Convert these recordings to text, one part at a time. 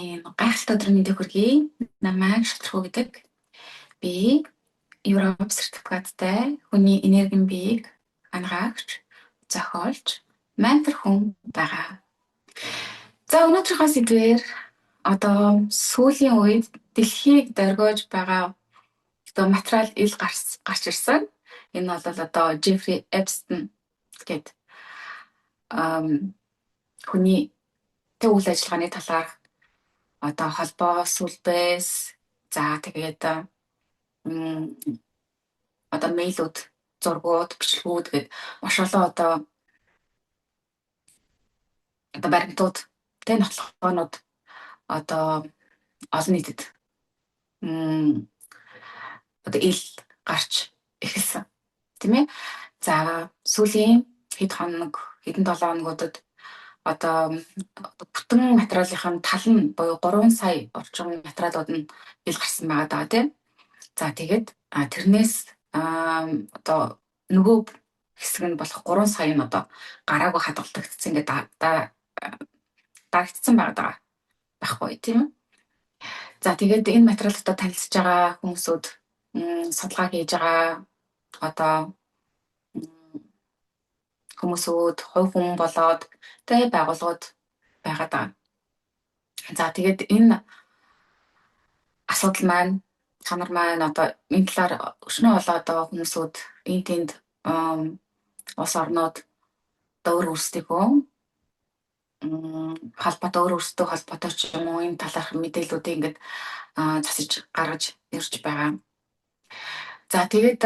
Гайхалтай өдрийн мэндийг хүргэе. Намайг Шатрхүү гэдэг. Би Европ сертификаттай хүний энергийн биеийг анагаагч, зохиолч, ментор хүн байгаа. За, өнөөдрийнхөө сэдвээр одоо сүүлийн үед дэлхийг доргиож байгаа одоо материал ил гарч ирсэн. Энэ бол одоо Джеффри Эпстин гээд хүний тэг үйл ажиллагааны талаарх одоо холбоо, сүлбээс, за, тэгээд одоо мэйлүүд, зургууд, бичлэгүүд гээд маш олон одоо баримтууд, тэ, нотлохоонууд одоо олон нийтэд одоо ил гарч эхэлсэн. Тийм ээ. За, сүүлийн хэд хоног, хэдэн 7 хоногудад одоо бүтэн материалынхаа тал нь буюу 3 сая орчим материалууд нь ил гарсан байгаа даа, тийм. За, тэгээд тэрнээс одоо нөгөө хэсэг нь болох 3 сая нь одоо гараагүй хадгалагдсан, ингээд дарагдсан байгаа даа байхгүй, тийм ээ. За, тэгээд энэ материалуудад танилцж байгаа хүмүүсүүд, судалгаа хийж байгаа одоо хүмүүсүүд, хувь хүн болоод тэ байгууллагууд байгаа даа. За, тэгээд энэ асуудал маань, та нар маань одоо энэ талаар өчнөө олон одоо хүмүүсүүд энэ тэнд улс орнууд одоо өөр өөрсдийнхөө холбоотой, өөр өөрсдөө холбоотой ч юм уу, энэ талаарх мэдээллүүдийг ингээд засаж гаргаж ирж байгаа. За, тэгээд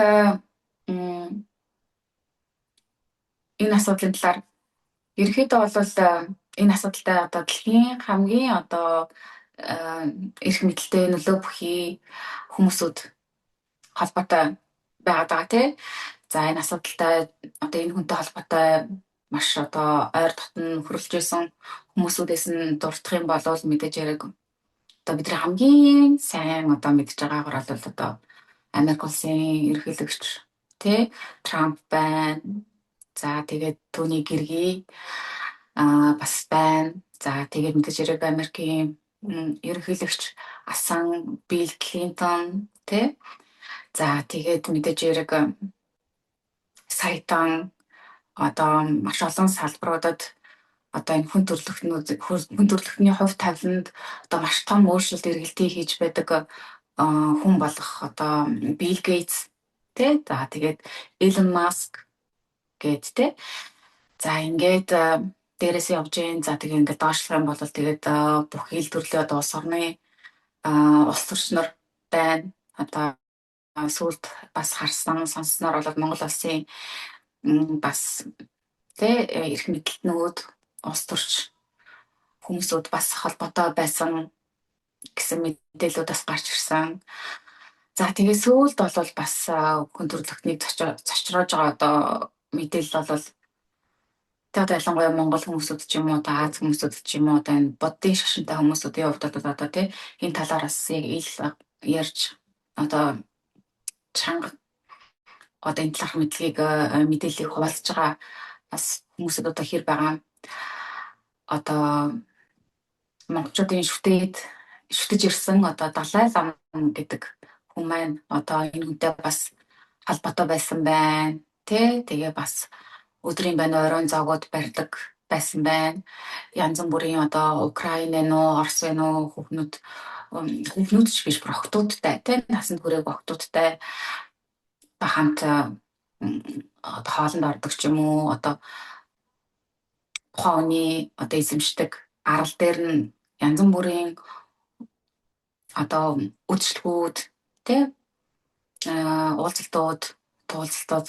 энэ асуудлын талаар ерөнхийдөө бол энэ асуудалтай одоо дэлхийн хамгийн одоо эрх мэдэлтэй, нөлөө бүхий хүмүүсүүд холбоотой байгаад байгаа, тий. За, энэ асуудалтай одоо энэ хүнтэй холбоотой маш одоо ойр дотно хөрөлж байсан хүмүүсүүдээс нь дурдах юм бол мэдээж яриг одоо бидний хамгийн сайн одоо мэдж байгаагаар бол одоо Америк улсын ерөнхийлөгч, тий, Трамп байна. За, тэгээд түүний гэргий бас байна. За, тэгээд мэдээж хэрэг Америкийн ерөнхийлөгч асан Билл Клинтон, тий. За, тэгээд мэдээж хэрэг саятан одоо маш олон салбаруудад одоо энэ хүн төрөлхтний хувь тавиланд одоо маш том өөрчлөлт эргэлтийг хийж байдаг хүн болох одоо Билл Гейтс, тий. За, тэгээд Илон Маск гээд, тий. За, ингээд дээрээс явж гин. За, тэгээ ингээд доошлох юм бол тэгээд бүх ил төрлийн одоо улс орны улс төрч нар байна. Одоо сүүлд бас харсан сонссноор бол Монгол улсын бас, тий, эрх мэдэлтнүүд, улс төрч хүмүүсүүд бас холбоотой байсан гэсэн мэдээлүүд бас гарч ирсэн. За, тэгээ сүүлд бол бас хүн төрөлхтнийг цочроож байгаа одоо мэдээлэл бол тэг одоо ялангуяа Монгол хүмүүсүүд ч юм уу, одоо Ази хүмүүсүүд ч юм уу, одоо энэ буддын шашинтай хүмүүсүүдийн хувьд бол одоо, тий, энэ талаар бас яг ил ярьж, одоо чанга одоо энэ талаарх мэдлэгийг, мэдээллийг хуваалцаж байгаа бас хүмүүсүүд одоо хэр байгаа. Одоо монголчуудын шүтээд шүтэж ирсэн одоо Далай лам гэдэг хүн маань одоо энэ хүнтэй бас холбоотой байсан байна. Тэ, тэгээ бас өдрийн байна оройн зоогууд барьдаг байсан байна. Янз бүрийн одоо Украин уу, Орос байна уу, хүүхнүүд, хүүхнүүд ч биш, охидуудтай, тий, насанд хүрээгүй охидуудтай хамт одоо хоолнд ордог ч юм уу, одоо тухайн хүний одоо эзэмшдэг арал дээр нь янз бүрийн одоо үйлчлэгүүд, тий, уулзалтууд, туулзалтууд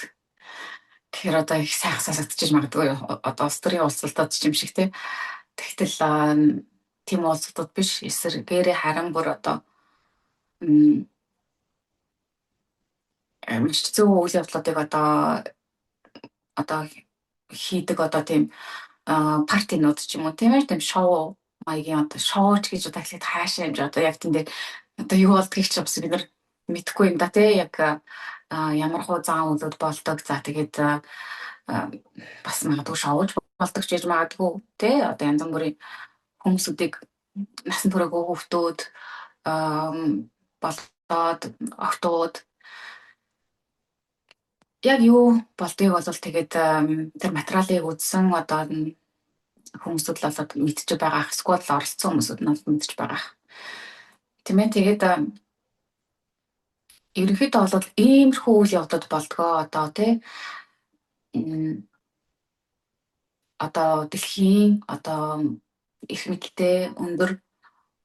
гэхээр одоо их сайхан сонсогдож магадгүй, одоо улс төрийн уулзалтууд ч юм шиг, тий. Тэгтэл тийм уулзалтууд биш, эсэргээрээ харин бүр одоо маш зөв үйл явдлуудыг одоо хийдэг одоо тийм party нууд ч юм уу, тийм ээ, тийм шоу маягийн, одоо шоуч гэж одоо хэлэхэд хаашаа юм одоо яг тийм дээр одоо юу болдгийг ч бас бид нар мэдэхгүй юм да, тий, яг ямар хуу зан үйлүүд болдог. За, тэгээд бас магадгүй шоуж болдог ч гэж магадгүй, тий, одоо янз бүрийн хүмүүсүүдийг насан туршаагүй хүүхдүүд болоод охтууд яг юу болдгийг бол тэгээд тэр материалыг үзсэн одоо хүмүүсүүд л болоод мэдчихэж байгаа. Эсвэл оролцсон хүмүүсүүд нь бол мэдчихэж байгаа. Тийм ээ, тэгээд ерөнхийдөө бол иймэрхүү үйл явдлууд болдгоо одоо тий одоо дэлхийн одоо их мэдэлтэй өндөр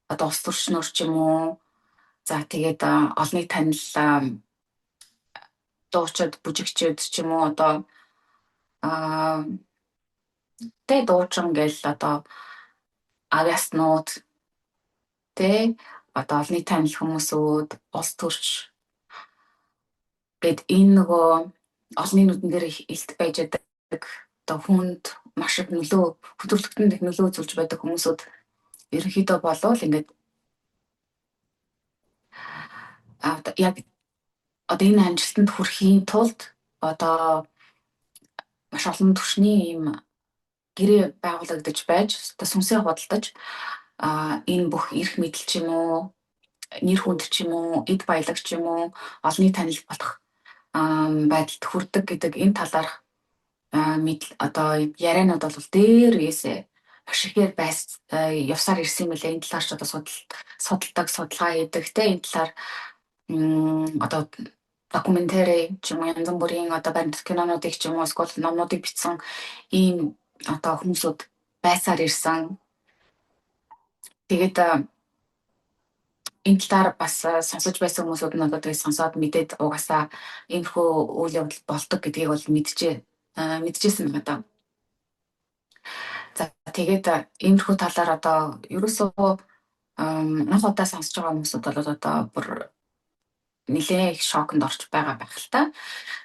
одоо улс төрчнөр ч юм уу, за тэгээд олонний танил дуучид, бүжигчид ч юм уу, одоо тэ дуучин гэл одоо авьяаснууд тэ одоо олонний танил хүмүүсүүд, улс төрч гэд энэ нөгөө олонний нүдэн дээр илт байж байдаг одоо хүнд маш их нөлөө, хөдөрлөгтөнд их нөлөө үзүүлж байдаг хүмүүсүүд ерөнхийдөө болвол ингээд яг одоо энэ амжилтанд хүрэхийн тулд одоо маш олон түвшний ийм гэрээ байгуулагдаж байж, одоо сүнсээ худалдаж, энэ бүх эрх мэдэл ч юм уу, нэр хүнд ч юм уу, эд баялаг ч юм уу, олонний танил болох байдалд хүрдэг гэдэг энэ талаарх мэдл одоо ярианууд бол дээр үеэсээ маш ихээр байс явсаар ирсэн юм лээ. Энэ талаар ч одоо судалдаг, судалгаа хийдэг те энэ талаар одоо докюментари ч юм уу, янз бүрийн одоо баримтат кинонуудыг ч юм уу, эсвэл номнуудыг бичсэн ийм одоо хүмүүсүүд байсаар ирсэн. Тэгээд энэ талаар бас сонсож байсан хүмүүсүүд нь одоо тэгээд сонсоод мэдээд угаасаа иймэрхүү үйл явдал болдог гэдгийг бол мэдчихсэн байгаа даа. За тэгээд иймэрхүү талаар одоо ерөөсөө анх удаа сонсож байгаа хүмүүсүүд бол одоо бүр нэлээд их шоконд орж байгаа байх л та.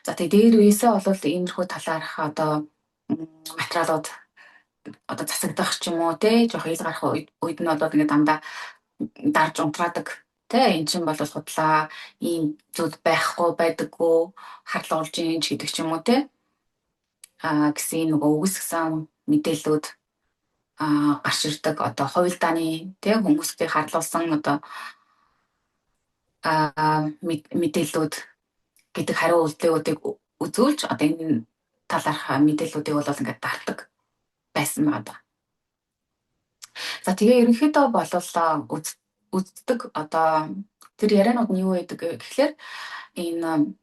За тэгээд дээр үеэсээ бол иймэрхүү талаарх одоо материалууд одоо засагдах ч юм уу те жоох ил гарах үед нь бол ингээд дандаа дарж унтраадаг те эн чинь бол худлаа, ийм зүйл байхгүй байдаггүй, харлуулж ийн ч гэдэг ч юм уу те гэсэн нөгөө үгүйсгэсэн мэдээллүүд гарч ирдэг. Одоо хувилдааны те хүмүүсийг харлуулсан одоо мэдээллүүд гэдэг хариу үйлдэлүүдийг үзүүлж одоо энэ талаарх мэдээллүүдийг бол ингээд дардаг байсан байгаа. За тэгээ ерөнхийдөө болол үздэг одоо тэр ярианууд нь юу байдаг гэхлээр энэ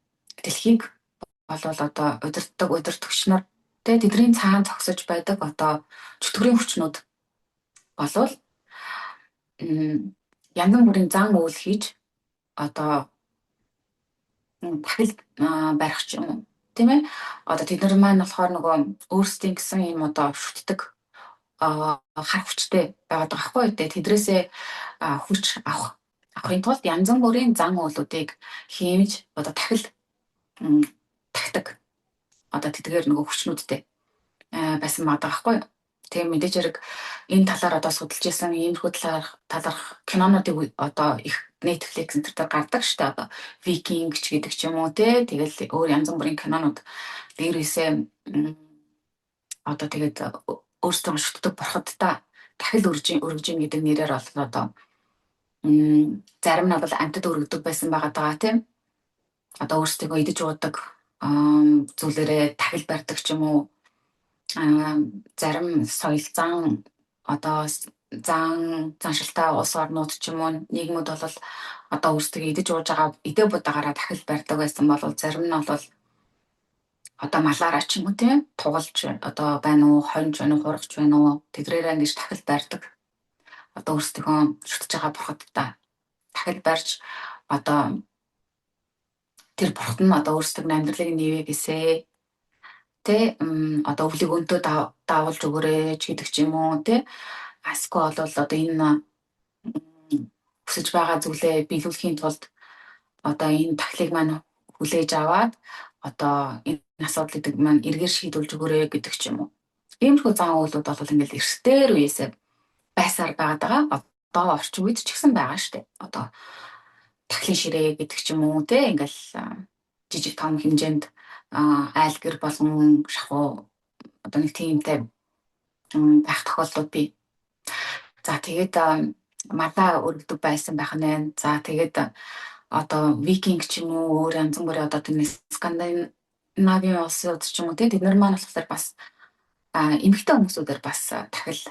дэлхийг болвол одоо удирддаг удирдагч нар тэ тэдний цаана зогсож байдаг одоо чөтгөрийн хүчнүүд болвол янз бүрийн зан үйл хийж одоо дахил барих ч юм уу тийм ээ. Одоо тэд нар маань болохоор нөгөө өөрсдийн гэсэн ийм одоо шүтдэг хар хүчтэй байгаад байгаа байхгүй юу. Тэдрээсээ хүч авахын тулд янз бүрийн зан үйлүүдийг хиймж одоо дахил тагтаг. Одоо тэдгээр нөгөө хүчнүүдтэй байсан байгаа байхгүй юу. Тэгээ мэдээж хэрэг энэ талаар одоо судалж исэн иймэрхүү талаарх кинонуудыг одоо их Netflix энэ төр гардаг штэ, одоо Viking ч гэдэг ч юм уу те, тэгэл өөр янз бүрийн кинонууд дээрээсээ одоо тэгээд өөрсдөө шүтдэг бурхадтай дахил өргөж ийн гэдэг нэрээр бол одоо зарим нь бол амьтад өргөдөг байсан байгаа даа тийм, одоо өөрсдийгөө идэж уудаг зүйлээрээ дахил барьдаг ч юм уу, зарим соёл зан одоо зан заншилтай улс орнууд ч юм уу нийгмүүд бол одоо өөрсдөө идэж ууж байгаа идэ будаагаараа дахил барьдаг байсан бол зарим нь бол одоо малаараа ч юм уу тийм тугалж одоо байна уу, хонж байна уу, хурагч байна уу, тэдрээрээ ингэж дахил барьдаг. Одоо өөрсдийнхөө шүтэж байгаа бурхадтай дахил барьж одоо тэр бурхад нь одоо өөрсдөө амьдралыг нэвэ гэсээ тэ одоо өвлийг өнтөө даавуулж өгөөрэй ч гэдэг ч юм уу тэ, эсвэл бол одоо энэ хүсэж байгаа зүйлээ биелүүлэхийн тулд одоо энэ тахлыг маань хүлээж аваад одоо энэ асуудлыг маань эргээр шийдвэрлэж өгөөрэй гэдэг ч юм уу. Иймэрхүү зан үйлүүд бол ингээл эрсдэр үеэсээ байсаар байгаад байгаа. Одоо орчин үед ч гэсэн байгаа штэ. Одоо тахлын ширээ гэдэг ч юм уу те, ингээл жижиг том хэмжээнд айл гэр болгон шахуу одоо нэг тиймтэй байх тохиолдлууд бий. За тэгээд малаа өргөдөг байсан байх нь. За тэгээд одоо викинг ч юм уу өөр янз бүрийн одоо тэр Скандинавийн улсууд ч юм уу те, тэд нар маань болохоор бас эмэгтэй хүмүүсүүдээр бас дахил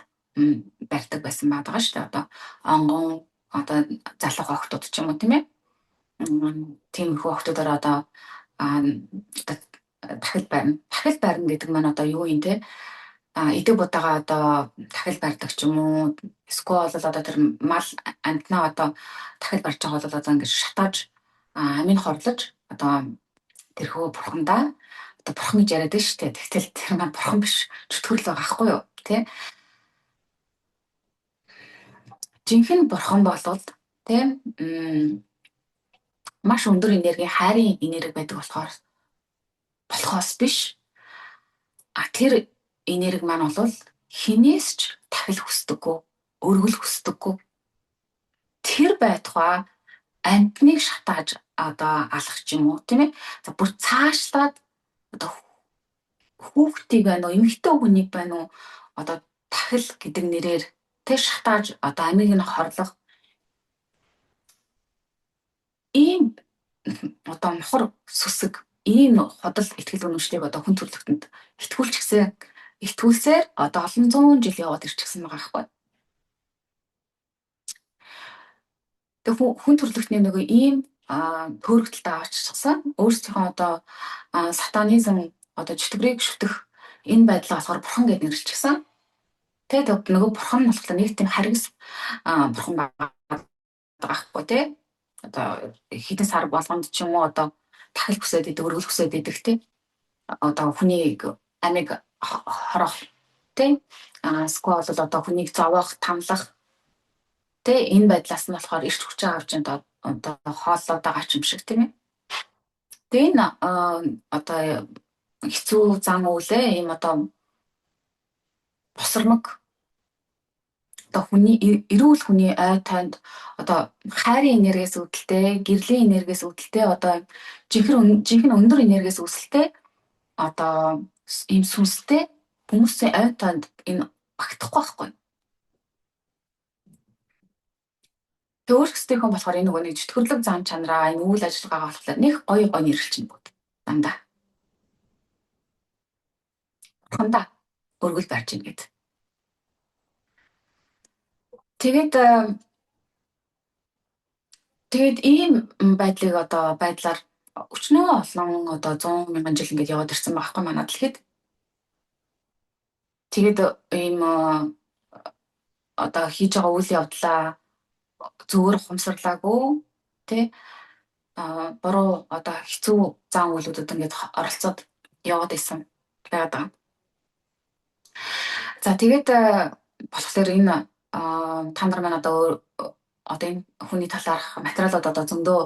барьдаг байсан байгаа шүү дээ. Одоо онгон одоо залуу охтууд ч юм уу тийм ээ. Тиймэрхүү охтуудаар одоо дахил барина. Дахил барина гэдэг маань одоо юу юм те? Идэг будаага одоо дахил барьдаг ч юм уу. Эсвэл бол одоо тэр мал амтнаа одоо дахил барьж байгаа бол одоо ингэж шатааж амийг хорлож одоо тэрхүү бурхандаа одоо бурхан гэж яриад байна шүү дээ. Тэгтэл тэр маань бурхан биш, чөтгөр л байгаа байхгүй юу? Тэ? Жинхэнэ бурхан болвол тэ маш өндөр энерги, хайрын энерги байдаг болохоос биш. А тэр энерги маань бол хинээс ч дахил хүсдэггүй, өргөл хүсдэггүй. Тэр байтугай амтныг шатааж одоо алах ч юм уу тийм ээ. За бүр цаашлаад одоо хүүхдийг байна уу, эмэгтэй хүнийг байна уу одоо дахил гэдэг нэрээр тэр шатааж одоо амийг нь хорлох ийм одоо мохор сүсэг, ийм худал итгэл үнэмшлийг одоо хүн төрөлхтөнд итгүүлсээр одоо олон зуун жил яваад ирчихсэн байгаа байхгүй. Тэгээ хүн төрөлхтний нөгөө ийм төөрөгдөлтөд авчирсан өөрсдийнхөө одоо сатанизм одоо чөтгөрийг шүтэх энэ байдлаа болохоор бурхан гэд нэрлэчихсэн. Тэгээд нөгөө бурхан нь болохоор нэг тийм харгас бурхан байгаа байхгүй тий. Одоо хэдэн сар болгонд ч юм уу одоо дахил хүсээд идэг, өргөл хүсээд идэг тий. Одоо хүнийг амийг хорох тий. Эсвэл бол одоо хүнийг зовоох, тамлах тий. Энэ байдлаас нь болохоор эрч хүчээ авч одоо хооллоод байгаа ч юм шиг тийм ээ. Тэгээ энэ одоо хэцүү зан үйлээ ийм одоо босромог одоо хүний эрүүл хүний ой тойнд одоо хайрын энергиэс үүдэлтэй, гэрлийн энергиэс үүдэлтэй, одоо жинхэнэ өндөр энергиэс үүсэлтэй одоо ийм сүнстэй хүмүүсийн ой тойнд энэ багтахгүй байхгүй. Тэг өөрсдийнхөө болохоор энэ нөгөө нэг чөтгөрлөг зан чанараа, энэ үйл ажиллагаагаа болохоор нэг гоё гоё нэрлэлчин бүгд дандаа. Бурхандаа өргөл барьж ийн гэд. Тэгээд ийм байдлыг одоо байдлаар өчнөө олон одоо 100 мянган жил ингээд яваад ирсэн байхгүй манай дэлхийд. Тэгээд ийм одоо хийж байгаа үйл явдлаа зөвөр ухамсарлаагүй тий, буруу одоо хэцүү зан үйлүүдэд ингээд оролцоод яваад исэн байгаад байгаа. За тэгээд болохоор энэ та нар маань одоо энэ хүний талаарх материалууд одоо зөндөө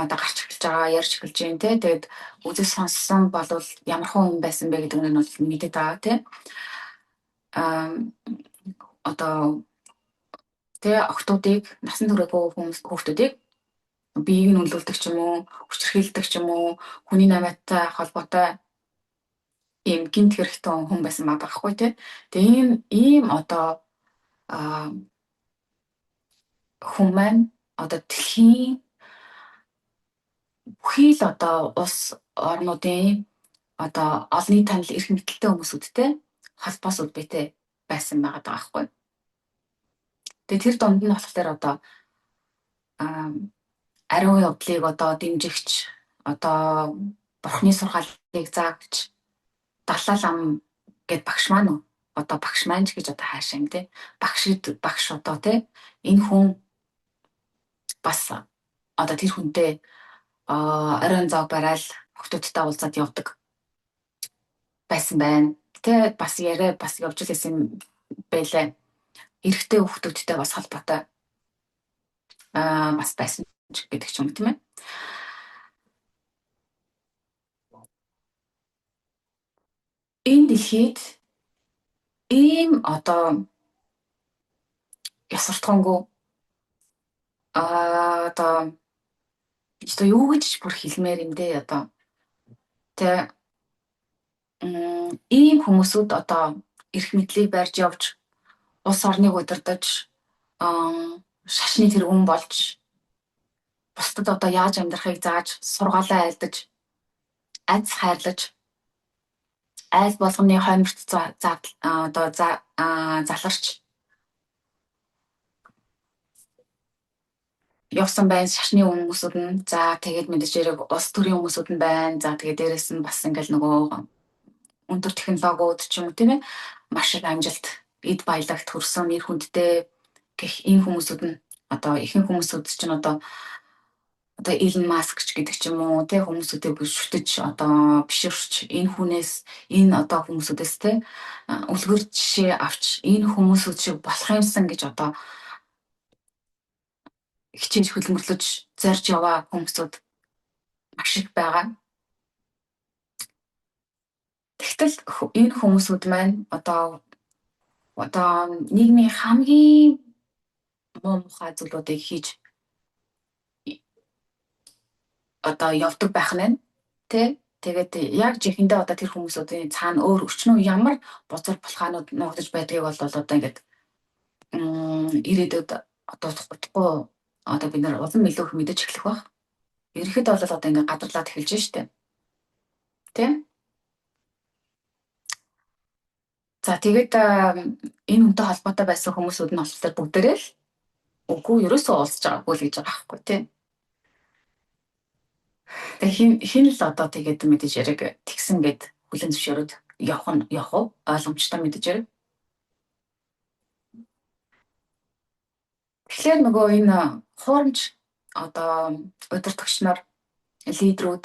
одоо гарч эхэлж байгаа, ярьж эхэлж байна тий. Тэгээд үзэж сонссон болвол ямар хүн байсан бэ гэдэг нь бол мэдээд байгаа тий. Одоо тий охтуудыг, насан туршаагүй хүмүүс хүүхдүүдийг биеийг нь үнэлүүлдэг ч юм уу, хүчирхийлдэг ч юм уу, хүний намайтай холбоотой ийм гинт хэрэгтэй хүн байсан байгаа байхгүй тий. Тэгээ ийм одоо хүн маань одоо дэлхийн бүхий л одоо улс орнуудын одоо олонний танил эрх мэдэлтэй хүмүүсүүдтэй холбоос үлбэтэй байсан байгаа байхгүй. Тэгээ тэр дунд нь болохоор одоо ариун явдлыг одоо дэмжигч, одоо бурхны сургаалыг заагч Далай лам гэд багш маань уу? Одоо багш маань ч гэж одоо хаашаа юм те. Багш одоо те. Энэ хүн бас одоо тэр хүнтэй оройн зов барайл охтуудтай уулзаад явдаг байсан байна. Тэ бас яриа бас явж л исэн байлаа. Эрэгтэй хүүхдүүдтэй бас холбоотой бас байсан гэдэг ч юм тийм ээ. Энэ дэлхийд ийм одоо ёс суртахуунгүй одоо юу гэж бүр хэлмээр юм дээ одоо тэ ийм хүмүүсүүд одоо эрх мэдлийг барьж явж Улс орныг удирдах, шашны тэргүүн болж, бусдад одоо яаж амьдрахыг зааж, сургаалаа айлдаж, айц хайрлаж, айл болгоны хойморт одоо заларч явсан байна шашны хүмүүсүүд нь. За тэгээд мэдээж хэрэг улс төрийн хүмүүсүүд нь байна. За тэгээд дээрэс нь бас ингээл нөгөө өндөр технологиуд ч юм уу, тийм ээ, маш их амжилт, эд баялагт хүрсэн нэр хүндтэй гэх энэ хүмүүсүүд нь одоо ихэнх хүмүүсүүд чинь одоо Илон Маск ч гэдэг ч юм уу, тэ, хүмүүсүүдийг шүтэж, одоо биширч, энэ хүнээс, энэ одоо хүмүүсүүдээс, тэ, үлгэр жишээ авч энэ хүмүүсүүд шиг болох юмсан гэж одоо хичээж хөлмөрлөж зорж яваа хүмүүсүүд маш их байгаа. Тэгтэл энэ хүмүүсүүд маань одоо нийгмийн хамгийн муу мухай зүйлүүдийг хийж одоо явдаг байх нь, тэ. Тэгээд яг жинхэнэ одоо тэр хүмүүсүүдийн цаана өөр өчнөө ямар бузар булхаанууд нуугдаж байдгийг бол одоо ингээд ирээдүйд одоо удахгүй одоо бид нар улам илүү их мэдэж эхлэх байх. Ерөнхийдөө бол одоо ингээд гадарлаад эхэлж штэ. Тэ? За тэгээд энэ хүнтэй холбоотой байсан хүмүүсүүд нь болохоор бүгдээрээ л үгүй, ерөөсөө уулзж байгаагүй л гэж байгаа байхгүй, тий. Тэгээ хин л одоо тэгээд мэдээж яриг тэгсэн гэд хүлэн зөвшөөрөөд явах нь явах уу? Ойлгомжтой мэдээж яриг. Тэгэхээр нөгөө энэ хуурамч одоо удирдагч нар, лидерүүд,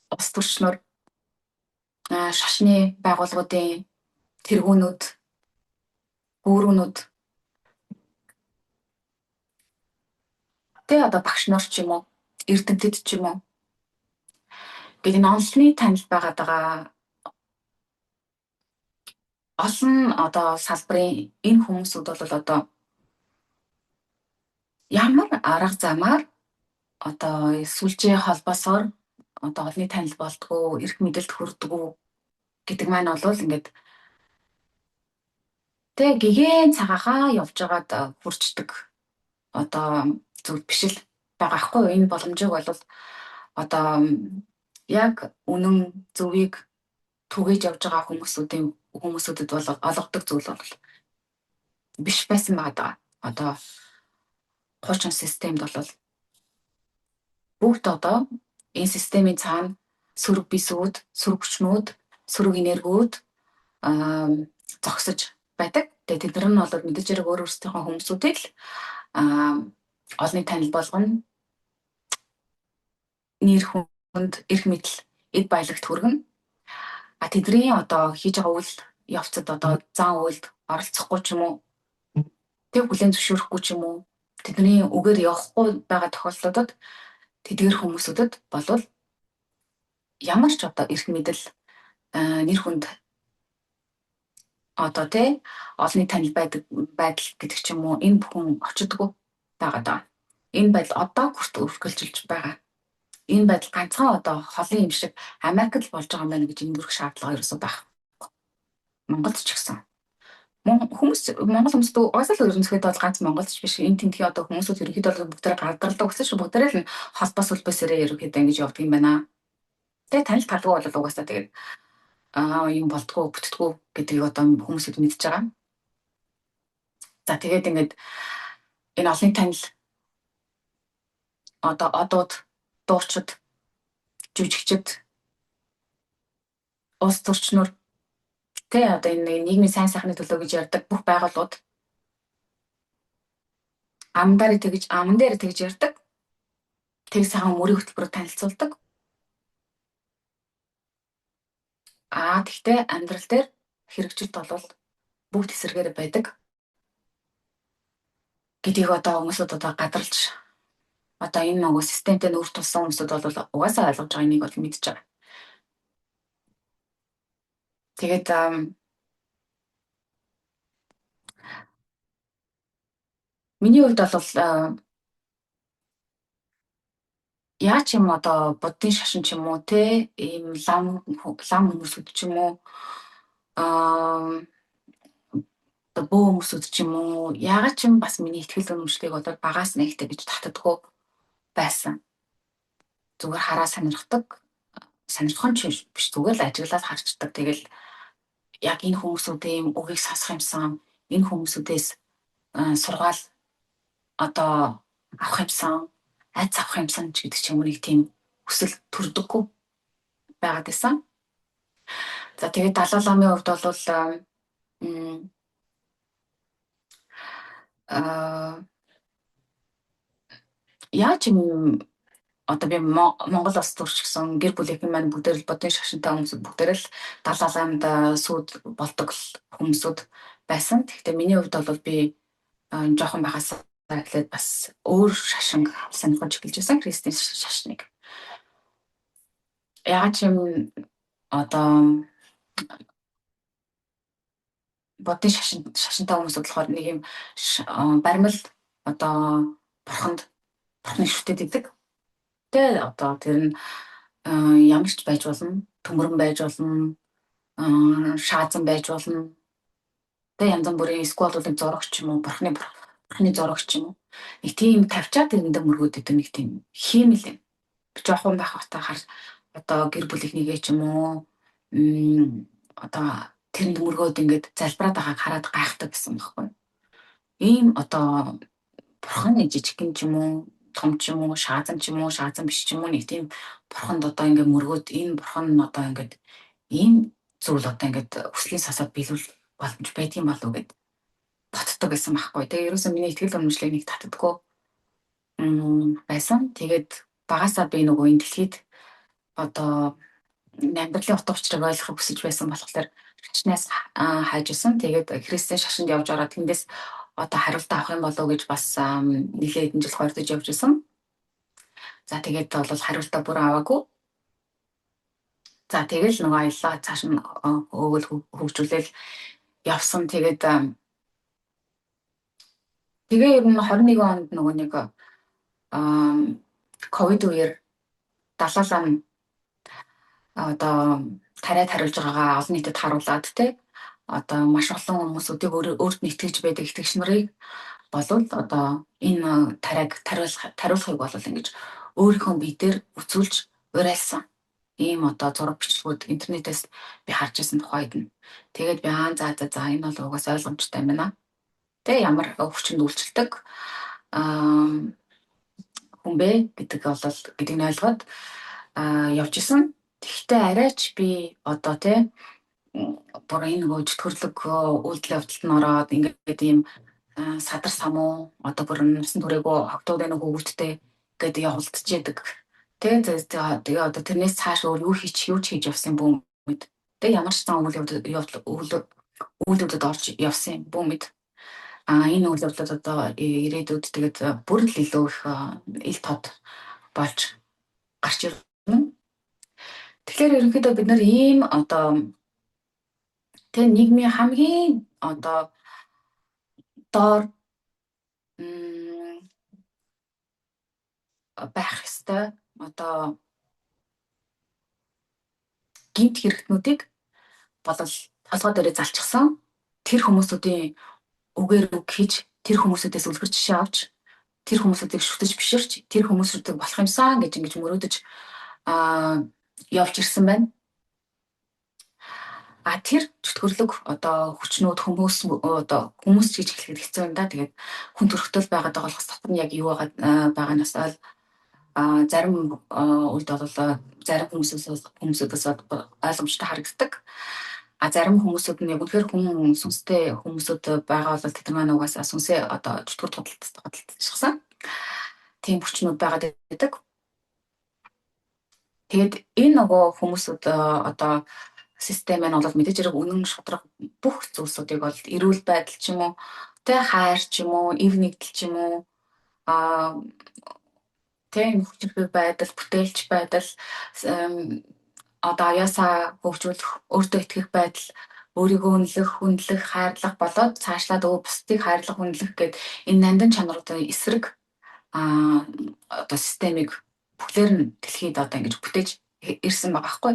улс төрч нар, шашны байгууллагуудын тэргүүнүүд, гүүрүүнүүд, тэ, одоо багш нар ч юм уу, эрдэмтэд ч юм уу гэдэг энэ онолны танил байгаад байгаа олон одоо салбарын энэ хүмүүсүүд бол одоо ямар арга замаар одоо сүлжээ холбоосоор одоо олонний танил болдгоо, эрх мэдэлд хүрдгүү гэдэг маань бол ингээд тэ гэгээн цагаахаа явж байгаад хүрчдэг одоо зүйл биш л байгаа хгүй. Энэ боломжийг бол одоо яг үнэн зөвийг түгээж явж байгаа хүмүүсүүдэд бол олгодог зүйл бол биш байсан байгаа. Одоо хуучин системд бол бүгд одоо энэ системийн цаана сөрөг бисүүд, сөрөг хүчнүүд, сөрөг энергиуд зогсож байдаг. Тэгээ тэд нар нь бол мэдээж хэрэг өөр өөрсдийнхөө хүмүүсүүдийг л олонний танил болгоно. Нэр хүнд, эрх мэдэл, эд баялагт хүргэнэ. А тэдний одоо хийж байгаа үйл явцад одоо зан үйлд оролцохгүй ч юм уу, тэг хүлээн зөвшөөрөхгүй ч юм уу, тэдний үгээр явахгүй байгаа тохиолдлуудад тэдгэр хүмүүсүүдэд болвол ямар ч одоо эрх мэдэл, нэр хүнд одоо тий олонний танил байдаг байдал гэдэг ч юм уу, энэ бүхэн очдоггүй байгаа даа. Энэ байдал одоо хүртэл үргэлжилж байгаа. Энэ байдал ганцхан одоо холын юм шиг Америкт л болж байгаа юм байна гэж энэ бүрэх шаардлага ерөөсөө байхгүй. Монголд ч гэсэн. Хүмүүс Монгол хүмүүст угаасаа л ерөнхийдөө бол ганц Монголд ч биш, энэ тентхийн одоо хүмүүсүүд ерөнхийдөө бол бүгдээрээ гадралдаг гэсэн шүү, бүгдээрээ л холбоос сүлбээсээрээ ерөнхийдөө ингэж явдаг юм байна. Тэгээ танил талгүй бол угаасаа тэгээд юм болдгоо, бүтдгүү гэдгийг одоо хүмүүсүүд мэдж байгаа. За тэгээд ингээд энэ олонний танил одоо одууд, дуучид, жүжигчид, улс төрчнөр, тэ, одоо энэ нийгмийн сайн сайхны төлөө гэж ярьдаг бүх байгууллагууд амдаар тэгж, аман дээр тэгж ярьдаг. Тэг сайхан мөрийн хөтөлбөрөөр танилцуулдаг. Тэгтээ амьдрал дээр хэрэгжилт бол бүгд эсрэгээр байдаг гэдгийг одоо хүмүүсүүд одоо гадарлаж, одоо энэ нөгөө системтэй нүүр тулсан хүмүүсүүд бол угаасаа ойлгож байгаа, энийг бол мэдж байгаа. Тэгээд миний хувьд бол яаж юм одоо буддын шашин ч юм уу, те, ийм лам лам хүмүүсүүд ч юм уу, Одоо бөө хүмүүсүүд ч юм уу яагаад ч юм бас миний итгэл үнэмшлийг бол багаас нэгтэй гэж татдаггүй байсан. Зүгээр хараа сонирхдаг. Сонирхох нь ч биш, зүгээр л ажиглаад харчдаг. Тэгэл яг энэ хүмүүсүүдийн үгийг сонсох юмсан, энэ хүмүүсүүдээс сургаал одоо авах юмсан, айц авах юмсан ч гэдэг ч юм уу нэг тийм хүсэл төрдөггүй байгаад байсан. За тэгээд Далай ламын хувьд бол яаж юм одоо би Монгол улс төрчгсөн гэр бүлийнхэн маань бүгдээр л буддын шашинтай хүмүүс, бүгдээр л Далай ламд сүйд болдог хүмүүсүүд байсан. Тэгэхдээ миний хувьд бол би жоохон байхаас эхлээд бас өөр шашин сонирхож эхэлж байсан, христийн шашныг. Яагаад ч юм одоо буддын шашинтай хүмүүсүүд болохоор нэг юм баримл одоо бурхныг шүтээд идэг. Тэ одоо тэр нь ямар ч байж болно, төмөрөн байж болно, шаазан байж болно. Тэ янз бүрийн эсвэл бол нэг зурагч юм уу, бурхны зурагч юм уу. Нэг тийм тавьчаад тэрэндээ мөргөөд идэг нэг тийм хиймэл юм. Би жоохон байх байхдаа хар одоо гэр бүлийнхнийгээ ч юм уу одоо тэрэнд мөргөөд ингээд залбираад байгааг хараад гайхдаг гэсэн байхгүй. Ийм одоо бурхан жижигхэн ч юм уу, том ч юм уу, шаазан ч юм уу, шаазан биш ч юм уу нэг тийм бурханд одоо ингээд мөргөөд энэ бурхан нь одоо ингээд ийм зүйл одоо ингээд хүслийн сасаад биелүүл боломж байдгийн болов уу гэд боддог гэсэн байхгүй. Тэгээ ерөөсөө миний итгэл үнэмшлийг нэг татдаггүй байсан. Тэгээд багасаа би нөгөө энэ дэлхийд одоо амьдралын утга учирыг ойлгохыг хүсэж байсан болохоор шашнаас хайж исэн. Тэгээд христийн шашинд явж ороод тэндээс одоо хариултаа авах юм болов уу гэж бас нэлээд хэдэн жил хордож явж исэн. За тэгээд бол хариултаа бүр аваагүй. За тэгэл нөгөө аяллаа цааш нь өөгөл хөгжүүлээл явсан. Тэгээд тэгээ ер нь 21 онд нөгөө нэг ковид үеэр Далай лам одоо тариа тариулж байгаагаа олон нийтэд харуулад те одоо маш олон хүмүүсүүдийг өөрт нь итгэж байдаг итгэгч нарыг болвол одоо энэ тариаг тариулахыг бол ингэж өөрийнхөө бие дээр үзүүлж уриалсан. Ийм одоо зураг бичлэгүүд интернетээс би харж байсан тухайд нь. Тэгээд би аа за за за энэ бол угаас ойлгомжтой юм байна. Тэ ямар хүчинд үйлчилдэг хүн бэ гэдэг бол гэдгийг нь ойлгоод явж исэн. Тэгэхдээ арайч би одоо тэ бүр энэ нөгөө чөтгөрлөг үйлдэл явдалд нь ороод ингээд ийм садар самуу одоо бүр насан туршаагүй хогтууд нэг хүүхэдтэй гээд явуулдчихэдэг. Тэ тэгээ одоо тэрнээс цааш өөр юу хийч юу ч хийж явсан бүү мэд. Тэ ямар ч зан үйл явдал үйл явдлууд орж явсан юм бүү мэд. А энэ үйл явдлууд одоо ирээдүйд тэгээд бүр л илүү их ил тод болж гарч ирнэ. Тэгэхээр ерөнхийдөө бид нар ийм одоо тэ нийгмийн хамгийн одоо доор байх ёстой одоо гэмт хэрэгтнүүдийг болол толгой дээрээ залчихсан тэр хүмүүсүүдийн үгээр үг хийж, тэр хүмүүсүүдээс үлгэр жишээ авч, тэр хүмүүсүүдийг шүтэж биширч, тэр хүмүүсүүдийг болох юмсан гэж ингэж мөрөөдөж явж ирсэн байна. А тэр чөтгөрлөг одоо хүчнүүд хүмүүс одоо хүмүүс ч гэж хэлэхэд хэцүү юм да. Тэгээд хүн төрхтөл байгаад байгаа болохоос дотор нь яг юу байгаа байгаа нь бас зарим үед бол зарим хүмүүсүүдээс ойлгомжтой харагддаг. А зарим хүмүүсүүд нь яг үнэхээр хүн сүнстэй хүмүүсүүд байгаа бол тэд нар маань угаасаа сүнсээ одоо чөтгөр худалдчихсан. Тийм хүчнүүд байгаад байдаг. Тэгээд энэ нөгөө хүмүүсүүд одоо систем нь бол мэдээж хэрэг үнэн шударга бүх зүйлсүүдийг бол эрүүл байдал ч юм уу, тэ хайр ч юм уу, эв нэгдэл ч юм уу, тэ энэ хүчирхэг байдал, бүтээлч байдал, одоо авьяасаа хөгжүүлэх, өөртөө итгэх байдал, өөрийгөө үнэлэх, хүндлэх, хайрлах болоод цаашлаад бусдыг хайрлах, хүндлэх гээд энэ нандин чанаруудын эсрэг одоо системийг бүхлээр нь дэлхийд одоо ингэж бүтээж ирсэн байгаа байхгүй.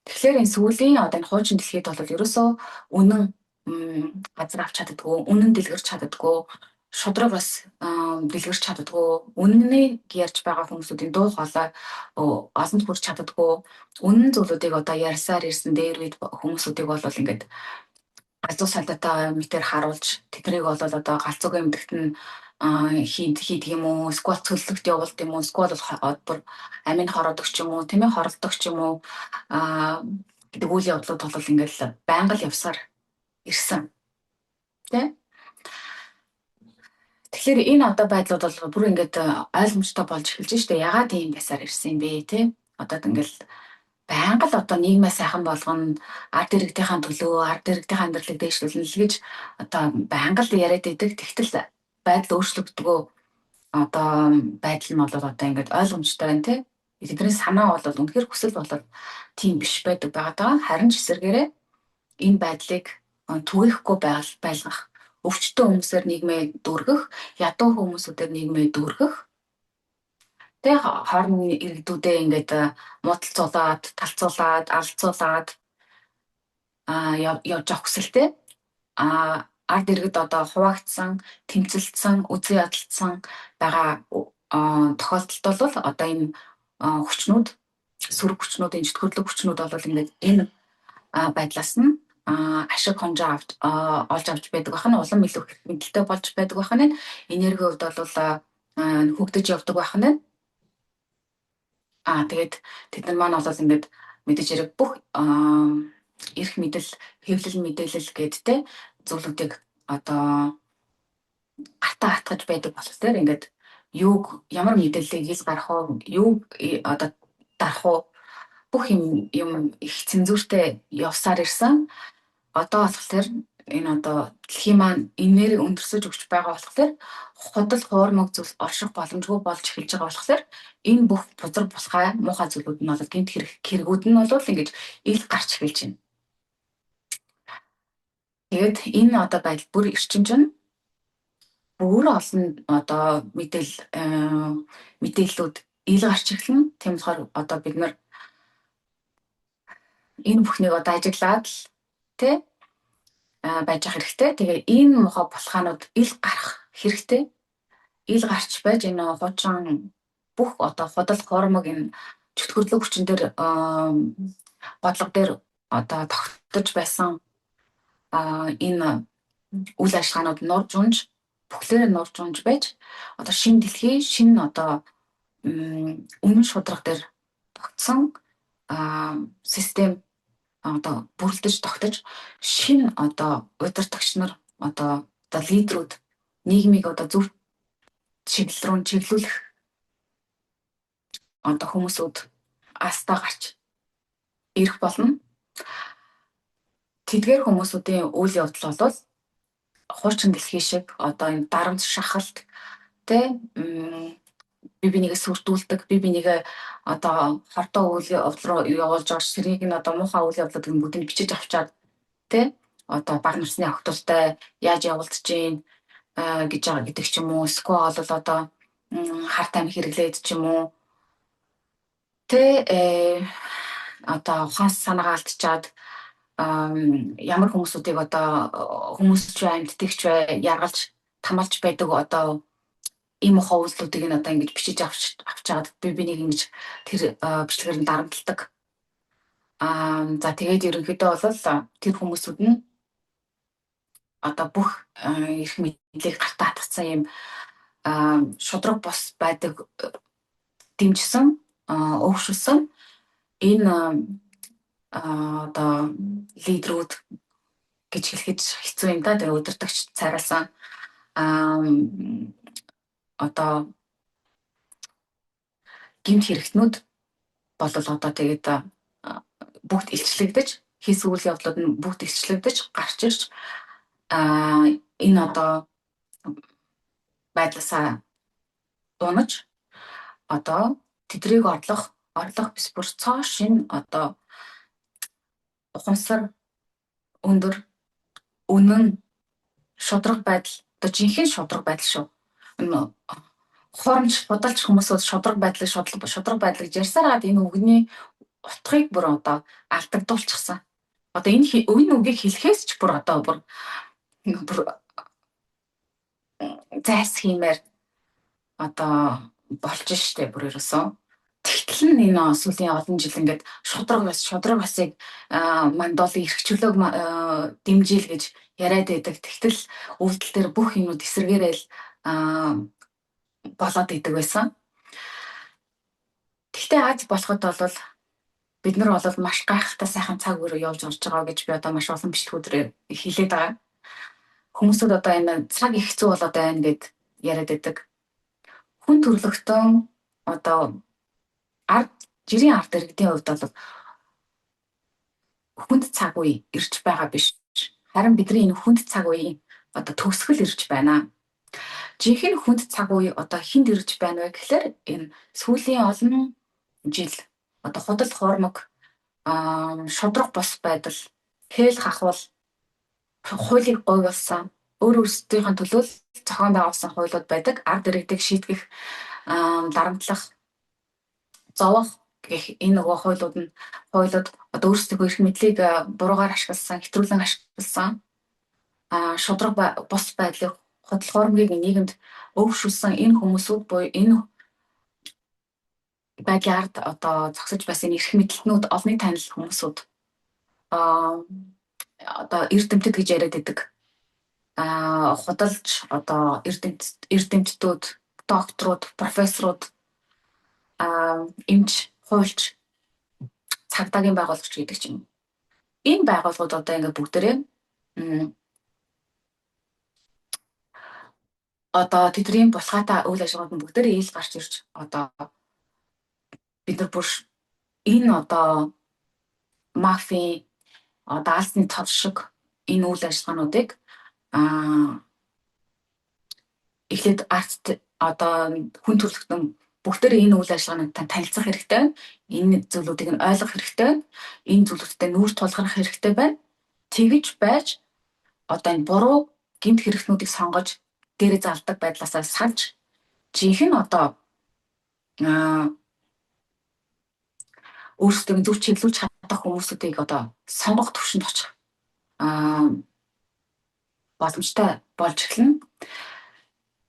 Тэгэхээр энэ сүүлийн одоо энэ хуучин дэлхийд бол ерөөсөө үнэн газар авч чаддаггүй, үнэн дэлгэрч чаддаггүй, шудраг бас дэлгэрч чаддаггүй, үнэнийг ярьж байгаа хүмүүсүүдийн дуу хоолой олонд хүрч чаддаггүй, үнэн зүйлүүдийг одоо ярьсаар ирсэн дээр үед хүмүүсүүдийг бол ингээд галзуу солиотой мэтэр харуулж тэднийг бол одоо галзуугийн эмдэгт нь хийдэг юм уу, эсвэл цөллөгт явуулд юм уу, эсвэл бүр амийг хороодог ч юм уу, тийм ээ, хоролдог ч юм уу гэдэг үйл явдлууд бол ингээл байнга л явсаар ирсэн. Тэ? Тэгэхээр энэ одоо байдлууд бол бүр ингээд ойлгомжтой болж эхэлж штэ. Ягаад ийм байсаар ирсэн юм бэ, тэ? Одоо ингээл байнга л одоо нийгмээ сайхан болгоно, ард иргэдийнхаа төлөө, ард иргэдийн амьдралыг дээшлүүлнэ л гэж одоо байнга л яриад идэг. Тэгтэл байдал өөрчлөгддгөө одоо байдал нь бол одоо ингээд ойлгомжтой байна, тэ? Тэдний санаа бол үнэхээр хүсэл бол тийм биш байдаг байгаа даа. Харин ч эсэргээрээ энэ байдлыг түгээхгүй байлгах, өвчтөн хүмүүсээр нийгмээ дүүргэх, ядуу хүмүүсүүдээр нийгмээ дүүргэх, тэ, хоорондын иргэдүүдээ ингээд муудалцуулаад, талцуулаад, алцуулаад явж явах хүсэлтэй. Ард иргэд одоо хуваагдсан, тэмцэлдсэн, үзэн ядалтсан байгаа тохиолдолд бол одоо энэ хүчнүүд, сөрөг хүчнүүд, энэ чөтгөрлөг хүчнүүд бол ингээд энэ байдлаас нь ашиг хонжоо авч олж авч байдаг байх нь, улам илүү мэдлэлтэй болж байдаг байх нь, энергийн хувьд бол хөгдөж явдаг байх нь. Тэгээд тэд нар маань бол ингээд мэдээж хэрэг бүх эрх мэдэл, хэвлэл мэдээлэл гээд те зүйлүүдийг одоо гартаа хатгаж байдаг болохоор ингээд юуг, ямар мэдээллийг ил гарах уу, юуг одоо дарах уу, бүх юм юм их цензуртэй явсаар ирсэн. Одоо болохоор энэ одоо дэлхийн маань энерги өндөрсөж өгч байгаа болохоор худал хуурмаг зүйл орших боломжгүй болж эхэлж байгаа болохоор энэ бүх бузар булхай муухай зүйлүүд нь бол гэмт хэрэг хэрэгүүд нь бол ингэж ил гарч эхэлж байна. Тэгээд энэ одоо байдал бүр эрчим чинь бүр олон одоо мэдээллүүд ил гарч эхэлнэ. Тийм болохоор одоо бид нар энэ бүхнийг одоо ажиглаад л тэ байж ах хэрэгтэй. Тэгээ энэ муухай булхаанууд ил гарах хэрэгтэй. Ил гарч байж энэ хуучин бүх одоо худал хуурмаг энэ чөтгөрлөг хүчин дээр, бодлого дээр одоо тогтож байсан энэ үйл ажиллагаанууд нурж унж, бүхлээрээ нурж унж байж одоо шинэ дэлхий, шинэ одоо үнэн шударга дээр тогтсон систем одоо бүрэлдэж тогтож, шинэ одоо удирдагч нар, одоо лидерүүд нийгмийг одоо зөв чиглэл рүү чиглүүлэх одоо хүмүүсүүд астаа гарч ирэх болно. Тэдгээр хүмүүсүүдийн үйл явдал бол хуучин дэлхий шиг одоо энэ дарамт шахалт, тэ, би бинийгээ сүрдүүлдэг, би бинийгээ одоо хордоо үйл явдал руу явуулж байгаа тэрийг нь одоо муухай үйл явдлуудыг бүгдийг бичиж авчаад, тэ, одоо бага насны охидуудтай яаж явуулдаж гин гэж байгаа гэдэг ч юм уу, эсвэл бол одоо хар тамхи хэрэглээд ч юм уу, тэ, одоо ухаан санаагаа алдчихад ямар хүмүүсүүдийг одоо хүмүүс ч бай, амьтдыг ч бай яргалж тамалж байдаг одоо ийм ухаан үйлдэлүүдийг нь одоо ингэж бичиж авч авчаад би бинийг ингэж тэр бичлэгээр нь дарамталдаг. За, тэгээд ерөнхийдөө бол тэр хүмүүсүүд нь одоо бүх эрх мэдлийг гартаа хатгацсан юм шудраг бус байдаг дэмжсэн, өөгшүүлсэн энэ одоо лидерүүд гэж хэлэхэд хэцүү юм да. Тэгээ удирдагч цайруулсан одоо гэмт хэрэгтнүүд бол одоо тэгээд бүгд илчлэгдэж, хийсэн үйл явдлууд нь бүгд илчлэгдэж гарч ирж энэ одоо байдлаасаа унаж, одоо тэдрийг орлох бис бүр цоо шинэ одоо ухамсар өндөр, үнэн, шудраг байдал, одоо жинхэнэ шудраг байдал шүү. Хуурамч худалч хүмүүсүүд шудраг байдлыг шудраг байдал гэж ярьсаар гад энэ үгний утгыг бүр одоо алдагдуулчихсан. Одоо энэ үгийг хэлэхээс ч бүр одоо бүр бүр зайлс хиймээр одоо болж штэ бүр ерөөсөө. Тэгтэл нь энэ сүүлийн олон жил ингээд шудраг басыг мандуулын эрх чөлөөг дэмжийл гэж яриад байдаг. Тэгтэл үйлдэл дээр бүх юмнууд эсэргээрэл болоод идэг байсан. Гэхдээ аз болоход бол бид нар бол маш гайхалтай сайхан цаг үе рүү явж орж байгаа гэж би одоо маш олон бичлэгүүдээр хэлээд байгаа. Хүмүүсүүд одоо энэ цаг их хэцүү болоод байна гэд яриад байдаг. Хүн төрлөختөн одоо ард жирийн ард иргэдийн хувьд бол хүнд цаг үе ирж байгаа биш. Харин бидний энэ хүнд цаг үеийн одоо төгсгөл ирж байна. Жинхэнэ хүнд цаг үе одоо хүнд ирж байна вэ гэхлээр энэ сүүлийн олон жил одоо худал хуурмаг, шудраг бус байдал, хээл хахвал, хуулийг гуйвалсан, өөр өөрсдийнх нь төлөө зохион байгуулсан хуулиуд байдаг. Ард иргэдийг шийтгэх, дарамтлах, зовоох гэх энэ нөгөө хуулиуд нь хуулиуд одоо өөрсдийнхөө эрх мэдлийг буруугаар ашигласан, хэтрүүлэн ашигласан, шудраг бус байдлыг, худал хуурмагийг нийгэмд өвшүүлсэн энэ хүмүүсүүд буюу энэ байдлын ард одоо зогсож байсан эрх мэдэлтнүүд, олонний танил хүмүүсүүд одоо эрдэмтэд гэж яриад байдаг. Худалч одоо эрдэмтдүүд, докторууд, профессорууд, эмч, хуульч, цагдаагийн байгуулагч гэдэг чинь. Энэ байгууллагууд одоо ингээд бүгдээрээ одоо тэдний булхаатай үйл ажиллагаанд нь бүгдээрээ ил гарч ирж одоо бид нар бүр энэ одоо мафийн одоо алсны тод шиг энэ үйл ажиллагаануудыг эхлээд арт одоо хүн төрөлхтөн бүгдээрээ энэ үйл ажиллагаануудтай танилцах хэрэгтэй байна. Энэ зүйлүүдийг нь ойлгох хэрэгтэй байна. Энэ зүйлүүдтэй нүүр тулгарх хэрэгтэй байна. Тэгж байж одоо энэ буруу гэмт хэрэгтнүүдийг сонгож дээрээ залдаг байдлаасаа салж жинхэнэ одоо өөрсдөө зөв чиглүүлж чадах хүмүүсүүдийг одоо сонгох түвшинд очих боломжтой болж эхэлнэ.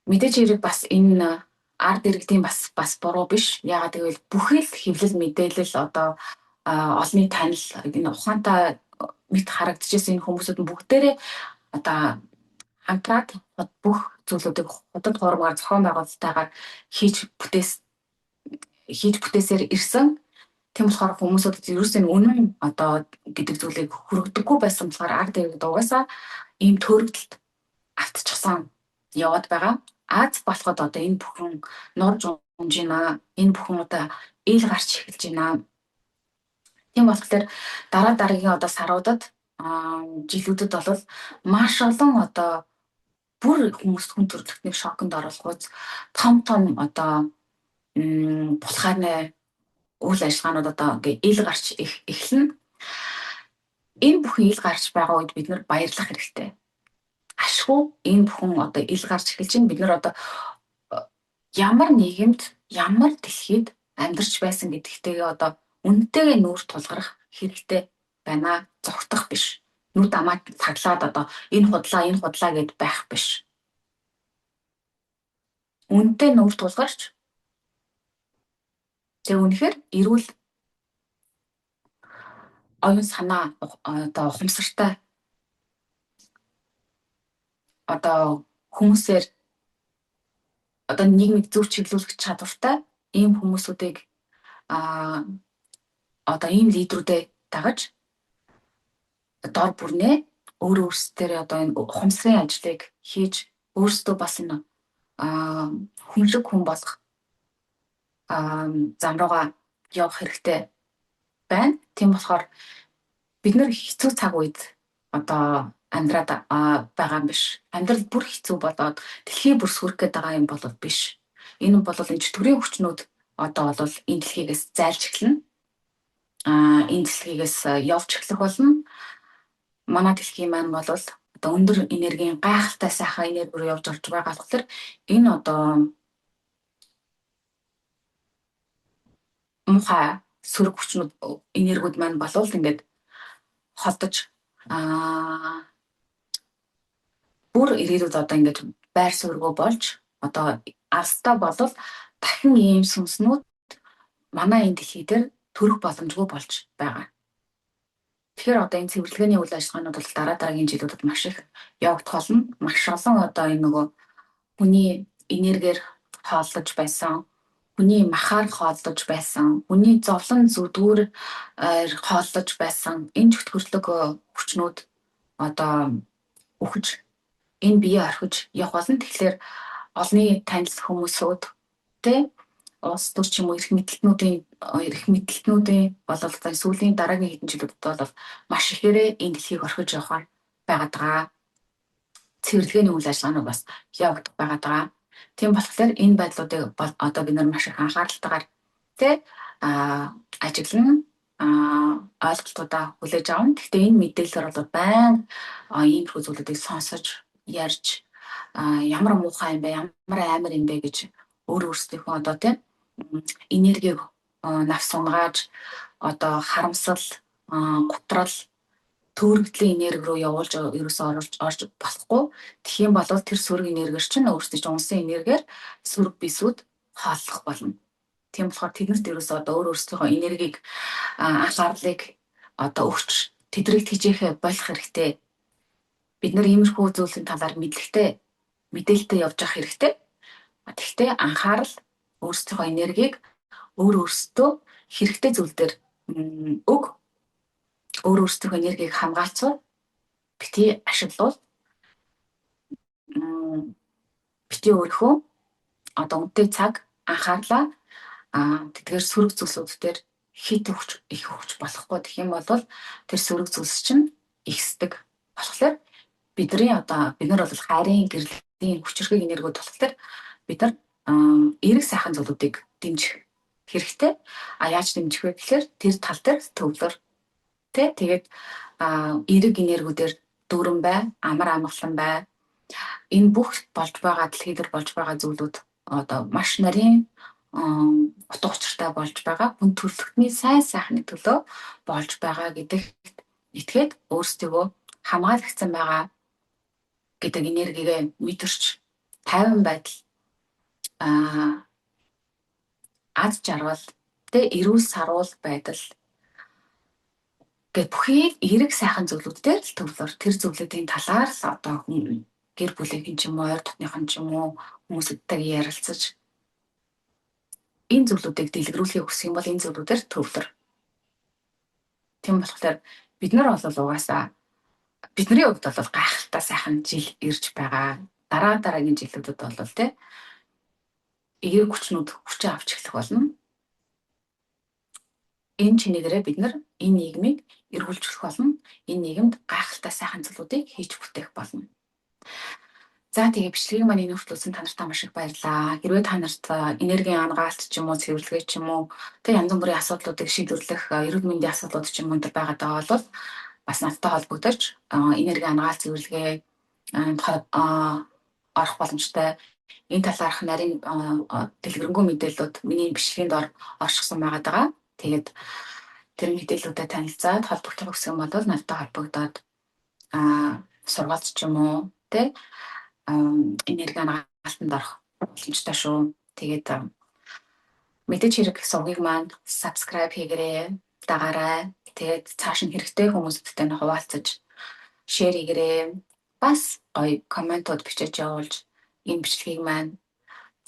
Мэдээж хэрэг бас энэ ард иргэдийн бас буруу биш. Яагаад гэвэл бүхэл хэвлэл мэдээлэл одоо олонний танил энэ ухаантай мэт харагдчихсан энэ хүмүүсүүд нь бүгдээрээ одоо хамтраад бүх зүйлүүдийг худал хуурмаар зохион байгуулалттайгаар хийж бүтээсээр ирсэн. Тийм болохоор хүмүүсүүд ерөөсөө үнэн одоо гэдэг зүйлийг хүргдэггүй байсан болохоор ард иргэд угаасаа ийм төөрөгдөлд автчихсан яваад байгаа. Аз болоход одоо энэ бүхэн нурж унж байна. Энэ бүхэн одоо ил гарч эхэлж байна. Тийм болохоор дараа дараагийн одоо саруудад, жилүүдэд бол маш олон одоо бүр хүмүүс хүн төрөлхтнийг шоконд оруулах том том одоо булхааны үйл ажиллагаанууд одоо ингээ ил гарч эхэлнэ. Энэ бүхэн ил гарч байгаа үед бид нар баярлах хэрэгтэй. Ашгүй энэ бүхэн одоо ил гарч эхэлж байна. Бид нар одоо ямар нийгэмд, ямар дэлхийд амьдарч байсан гэдэгтэйгээ одоо үнэтэйгээ нүүр тулгарх хэрэгтэй байна. Зогтох биш. Нүд амаа цаглаад одоо энэ худлаа, энэ худлаа гэд байх биш. Үнэтэй нүүр тулгарч тэг үнэхээр эрүүл оюун санаа одоо ухамсартай одоо хүмүүсээр одоо нийгмийг зөв чиглүүлэх чадвартай ийм хүмүүсүүдийг одоо ийм лидерүүдээ дагаж дор бүрнээ өөрөө өөрсдөө одоо энэ ухамсарын ажлыг хийж өөрсдөө бас энэ хүн шиг хүн болох зам руугаа явах хэрэгтэй байна. Тийм болохоор бид нар хэцүү цаг үед одоо амьдраад байгаа юм биш. Амьдрал бүр хэцүү болоод дэлхий бүр сүрэх гээд байгаа юм бол биш. Энэ бол энэ чөтгөрийн хүчнүүд одоо бол энэ дэлхийгээс зайлж эхэлнэ. Энэ дэлхийгээс явж эхлэх болно. Манай дэлхийн маань бол одоо өндөр энергийн гайхалтай сайхан энерги рүү явж орж байгаа болохоор энэ одоо муухай сөрөг хүчнүүд энергиуд маань болвол ингээд холдож бүр ирээдүйд одоо ингэж байр суурьгүй болж одоо алстай болвол дахин ийм сүнснүүд манай энэ дэлхий дээр төрөх боломжгүй болж байгаа. Тэгэхээр одоо энэ цэвэрлэгээний үйл ажиллагаанууд бол дараа дараагийн жилүүдэд маш их явагдах болно. Маш олон одоо энэ нөгөө хүний энергиэр хооллож байсан, хүний махаар хооллож байсан, хүний зовлон зүдгүүр хооллож байсан энэ чөтгөрлөг хүчнүүд одоо үхэж энэ бие орхиж явах болно. Тэгэхээр олонний танил хүмүүсүүд тэ улс төр ч юм уу эрх мэдэлтнүүдийн бол одоо сүүлийн дараагийн хэдэн жилүүдэд бол маш ихээрээ энэ дэлхийг орхиж явахаар байгаад байгаа. Цэвэрлэгээний үйл ажиллагаанууд бас явагдах байгаад байгаа. Тийм болохоор энэ байдлуудыг бол одоо бид нар маш их анхааралтайгаар тэ ажиглан ойлголтуудаа хүлээж авна. Гэхдээ энэ мэдээлэлээр бол байнга иймэрхүү зүйлүүдийг сонсож, ярьж ямар муухай юм бэ, ямар амар юм бэ гэж өөр өөрсдийнхөө одоо тийм энергийг навс унгааж одоо харамсал, гутрал, төөрөгдлийн энерги рүү явуулж ерөөсөө орж болохгүй. Тэгэх юм бол тэр сөрөг энергиэр чинь өөрсдөө чинь унсан энергиэр сөрөг бисүүд хооллох болно. Тийм болохоор тэднэрт ерөөсөө одоо өөр өөрсдийнхөө энергийг, анхаарлыг одоо өгч тэдрийг тэжээхээ болох хэрэгтэй. Бид нар иймэрхүү зүйлсийн талаар мэдлэгтэй, мэдээлэлтэй явж явах хэрэгтэй. Тэгэхдээ анхаарал, өөрсдийнхөө энергийг өөр өөрсдөө хэрэгтэй зүйл дээр өг, өөр өөрсдийнхөө энергийг хамгаалцуул, битгий ашиглуул, битгий өөрийнхөө одоо үнэтэй цаг анхаарлаа тэдгээр сөрөг зүйлсүүд дээр хит өгч их өгч болохгүй. Тэгэх юм бол тэр сөрөг зүйлс чинь ихсдэг. Болохоор бидний одоо бид нар бол хайрын, гэрлийн, хүчирхэг энергиуд болохоор бид нар эерэг сайхан зүйлүүдийг дэмжих хэрэгтэй. А яаж дэмжих вэ гэхээр тэр тал дээр төвлөр. Тэ тэгээд эерэг энергиудээр дүүрэн бай, амар амгалан бай. Энэ бүх болж байгаа дэлхий дээр болж байгаа зүйлүүд одоо маш нарийн утга учиртай болж байгаа. Хүн төрөлхтний сайн сайхны төлөө болж байгаа гэдэгт итгээд өөрсдийгөө хамгаалагдсан байгаа гэдэг энергигээ мэдэрч тайван байдал, аз жаргал, тэ эрүүл саруул байдал гэд бүхий эерэг сайхан зүйлүүд дээр л төвлөр. Тэр зүйлүүдийн талаар л одоо хүн гэр бүлийнхэн ч юм уу, ойр дотныхон ч юм уу хүмүүсүүдтэйг ярилцаж энэ зүйлүүдийг дэлгэрүүлэхийг хүсэх юм бол энэ зүйлүүдээр төвлөр. Тийм болохоор бид нар бол угаасаа бидний хувьд бол гайхалтай сайхан жил ирж байгаа. Дараа дараагийн жилүүдэд бол тэ эерэг хүчнүүд хүчээ авч эхлэх болно. Энэ чинээгээрээ бид нар энэ нийгмийг эргүүлжүүлэх болно. Энэ нийгэмд гайхалтай сайхан зүйлүүдийг хийж бүтээх болно. За тэгээ бичлэгийг маань энэ хүртэл үзсэн та нартай маш их баярлалаа. Хэрвээ та нарт энергийн анагаалт ч юм уу, цэвэрлэгээ ч юм уу, тэг янз бүрийн асуудлуудыг шийдвэрлэх, эрүүл мэндийн асуудлууд ч юм уу энэ байгаад байгаа бол бас надтай холбогдож энергийн анагаалт, цэвэрлэгээ орох боломжтой. Энэ талаарх нарийн дэлгэрэнгүй мэдээллүүд миний бичлэгийн дор оршигсан байгаад байгаа. Тэгээд тэр мэдээллүүдэд танилцаад холбогдох хүсэх юм бол надтай холбогдоод сургалт ч юм уу тэ энерги анагаалтанд орох боломжтой шүү. Тэгээд мэдээж хэрэг сувгийг маань subscribe хийгээрэй, дагаарай. Тэгээд цааш нь хэрэгтэй хүмүүстэй нь хуваалцаж share хийгээрэй. Бас гоё comment ууд бичиж явуулж энэ бичлэгийг маань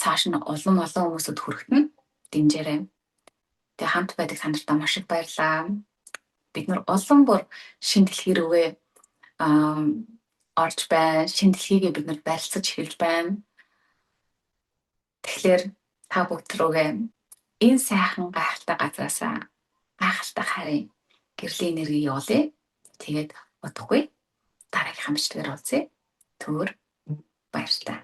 цааш нь улам олон хүмүүсэд хүрэхэд нь дэмжээрэй. Тэгээ хамт байдаг та нартай маш их баярлалаа. Бид нар улам бүр шинэ дэлхий рүүгээ орж байна. Шинэ дэлхийгээ бид нар барилцаж эхэлж байна. Тэгэхээр та бүгд рүүгээ энэ сайхан гайхалтай газраасаа гайхалтай хайрын гэрлийн энерги явуулъя. Тэгээд удахгүй дараагийнхаа бичлэгээр уулзъя. Түр баярлалаа.